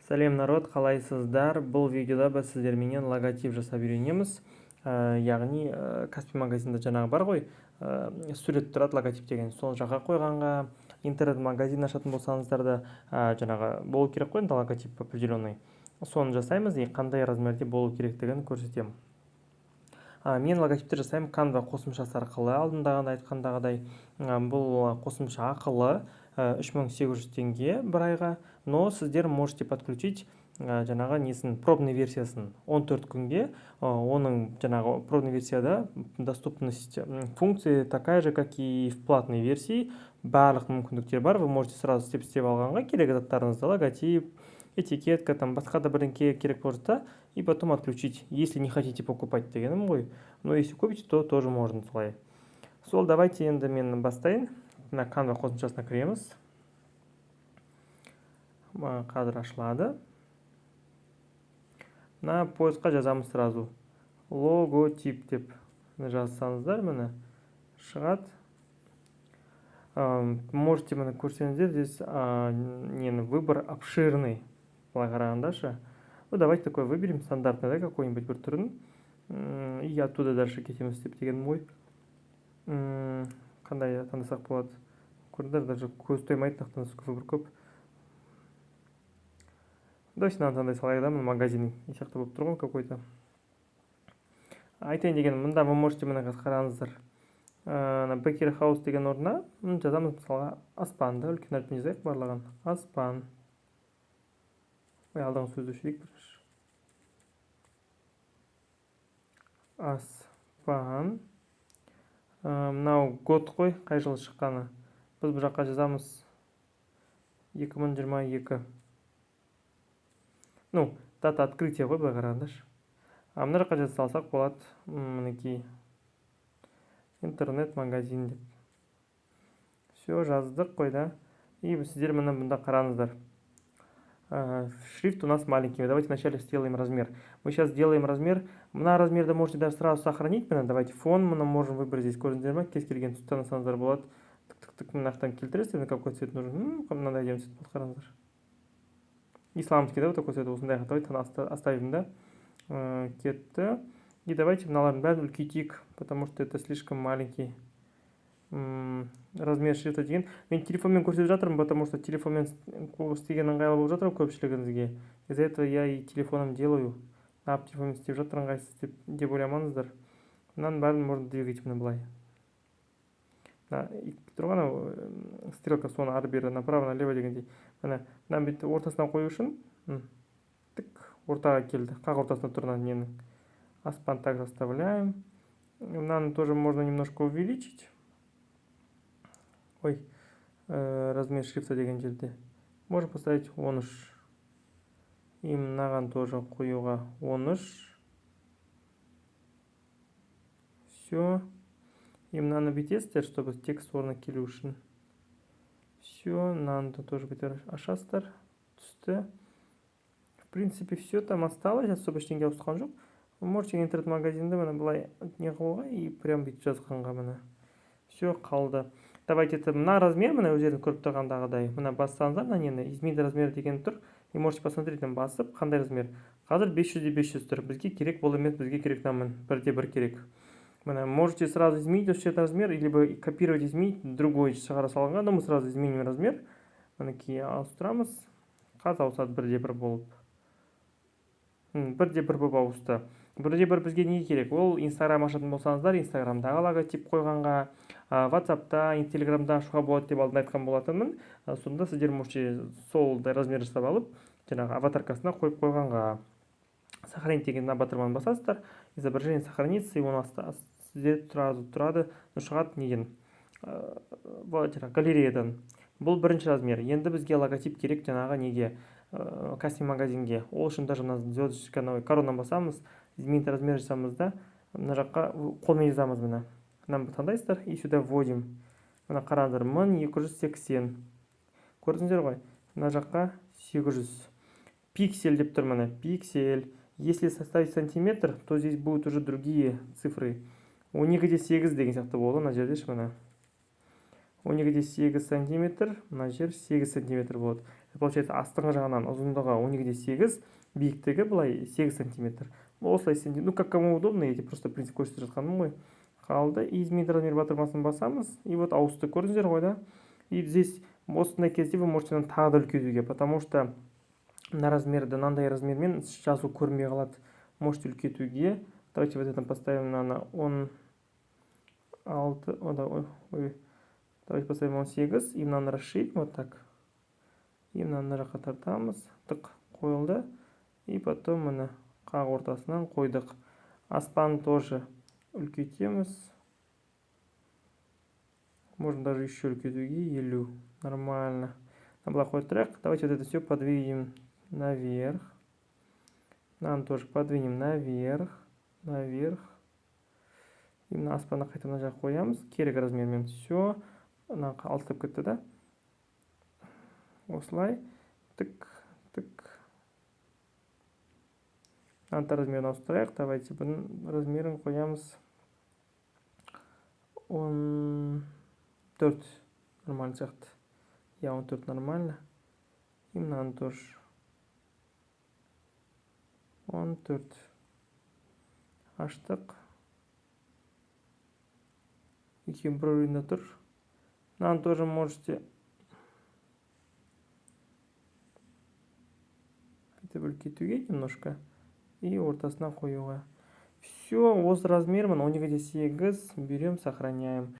Сәлем, народ, қалайсыздар? Бұл видеода біз сіздерменен логотип жасап үйренеміз. Яғни Каспи магазинде жаңағы бар ғой, сурет тұрады логотип деген. Сол жаққа қойғанға, интернет магазин ашатын болсаңыздар да, жаңағы болу керек қой енді логотип определенный. Соны жасаймыз и қандай размерде болу керектігін көрсетемін. Мен логотипті жасаймын Canva қосымшасы арқылы, алдындағыдай айтқандағыдай, бұл қосымша ақылы, 3800 теңге бір айға, но сіздер можете подключить, жаңағы несін, пробный версиясын 14 күнге. Оның жаңағы пробный версияда доступность функции такая же, как и в платной версии, барлық мүмкіндіктер бар. Вы можете сразу істеп алғанға керек заттарыңызды, логотип, этикетка, там басқа да бірдеңке керек болып жатса, и потом отключить, если не хотите покупать дегенім ғой. Но если купите, то тоже можно солай. Сол, давайте енді мен бастайын. Мына Canva қосымшасына кіреміз. Қазір ашылады. Мына поискқа жазамыз сразу «логотип» деп жазсаңыздар, міне, шығады. Можете, міне, көрсеңіздер, здесь нені, выбор обширный былай қарағанда. Ну, давайте такой выберем стандартный, да, какой-нибудь бір түрін, и оттуда дальше кетеміз деп дегенім ғой. Қандай таңдасақ болады? Көрдіңдер, даже көз тоймайды, выбор көп. Давайте мынаны таңдай салайық, да, мына магазин сияқты болып тұр ғой какой-то. Айтайын дегенім, мында вы можете, міне, қазір қараңыздар, ана Бекер Хаус деген орнына жазамыз, мысалға, «Аспан», да, үлкен әріппен жазайық барлығын, «Аспан». Ой, алдыңғы сөзді өшірейік бірінші. «Аспан». Мынау год қой, қай жылы шыққаны. Біз бұл жаққа жазамыз 2022, ну, дата открытия ғой былай қарағандашы. А мына жаққа жаза салсақ болады, мінекей, «интернет магазин» деп. Все, жаздық қой, да. И сіздер, міне, бұнда қараңыздар. Шрифт у нас маленький. Давайте вначале сделаем размер. Мы сейчас сделаем размер. Мына размерді можете даже сразу сохранить. Міне, давайте фон мына можем выбрать здесь. Көрдіңіздер ма? Кез келген түсті таңдасаңыздар болады. Тік, тік, тік, мына жақтан келтіресіздер, мына какой цвет нужен. Мынандай әдемі цвет болды, қараңыздар. Исламский, да, вот такой цвет, осындай. Давайте оставим, да. Кетті. И давайте мыналардың бәрін үлкейтейік, потому что это слишком маленький. Размер шрифта деген мен телефонмен көрсетіп жатырмын, потому что телефонмен істеген ыңғайлы болып жатыр көпшілігіңізге. Из-за этого я и телефоном делаю. Неғып телефонмен істеп жатыр, ыңғайсыз деп ойламаңыздар. Мынаның бәрін можно двигать, міне, былай. Мына тұр ғой анау стрелка, соны ары бері, направо, налево дегендей. Міне, мынаны бүйтіп ортасына қою үшін, тік ортаға келді, қақ ортасында тұр мына ненің. «Аспан» также оставляем. Мынаны тоже можно немножко увеличить. Ой, размер шрифта деген жерде можно поставить 13. И мынаған тоже қоюға 13. Все. И мынаны бүйтесіздер, чтобы текст орнына келу үшін. Все, мынаны да тоже бүйтіп ашасыздар. Түсті. В принципе, все там осталось, особо ештеңе ауысқан жоқ. Вы можете интернет магазинді, міне, былай не қылуға и прям бүйтіп жазғанға, міне. Все, қалды. Давайте это мына размер, міне, өздеріңіз көріп тұрғандағыдай, мына бассаңыздар, мына нені, «изменить размер» деген тұр, и можете посмотреть, басып, қандай размер. Қазір 500 де 500 тұр. Бізге керек бұл емес, бізге керек мына 1 де 1 керек. Міне, можете сразу изменить осы жерде размер, либо копировать, изменить, другой шығара салғанға, но мы сразу изменим размер. Мінекей, ауыстырамыз. Қазір ауысады 1 де 1 болып. 1 де 1 болып ауысты. 1 де 1 бізге неге керек? Ол Инстаграм ашатын болсаңыздар, Инстаграмдағы логотип қойғанға, Ватсапта, Телеграмда ашуға болады деп алдын айтқан болатынмын. Сонда сіздер можете сол размер жасап алып, жаңағы аватаркасына қойып қойғанға. «Сохранить» деген мына батырманы басасыздар, изображение сохранится, и оны сізде сразу тұрады, шығады неден, жаңағы галереядан. Бұл бірінші размер. Енді бізге логотип керек жаңағы неге, Каспи магазинге. Ол үшін даже мына звездочка, коронаны басамыз, «изменить размер» жасамыз да, мына жаққа қолмен жазамыз, міне. Мынаны таңдайсыздар и сюда вводим. Мына қараңыздар, 1280. Көрдіңіздер ғой? Мына жаққа 800 пиксель деп тұр, міне, пиксель. Если составить сантиметр, то здесь будут уже другие цифры. 12 де 8 деген сияқты болды мына жерде ше, міне. 12 де 8 сантиметр, мына жер 8 сантиметр болады. Получается, астыңғы жағынан ұзындығы 12,8, биіктігі былай 8 сантиметр. Осылай, ну, как кому удобно, я просто принцип көрсетіп жатқаным ғой. Қалды. И изменить размер батырмасын басамыз. И вот ауысты, көрдіңіздер ғой, да? И здесь осындай кезде вы можете мынаны тағы да үлкейтуге, потому что мына размерді, мынандай размермен жазу көрінбей қалады. Можете үлкейтуге. Давайте вот это поставим мынаны 16, о, да, ой, ой. Давайте поставим 18 и мынаны расширим вот так. И мынаны мына жаққа тартамыз. Тық, қойылды. И потом міне қақ ортасынан қойдық. Аспан тоже үлкейтеміз. Можно даже еще үлкейтуге, 50. Нормально. Былай қойып тұрайық. Давайте вот это все подвинем наверх. Мынаны тоже подвинем наверх. Наверх. И мына аспанды қайта мына жаққа қоямыз. Керек размермен. Все. Мына алыстап кетті, да? Осылай. Тік, тік. Мынаны размерін ауыстырайық. Давайте бұның размерін қоямыз 14, нормально сияқты. Иә, 14 нормально. И мынаны тоже 14. Аштық. Екеуі бір орында тұр. Мынаны тоже можете бүйтіп үлкейтуге немножко и ортасына қоюға. Все, осы размер, міне, 12,8 берем, сохраняем.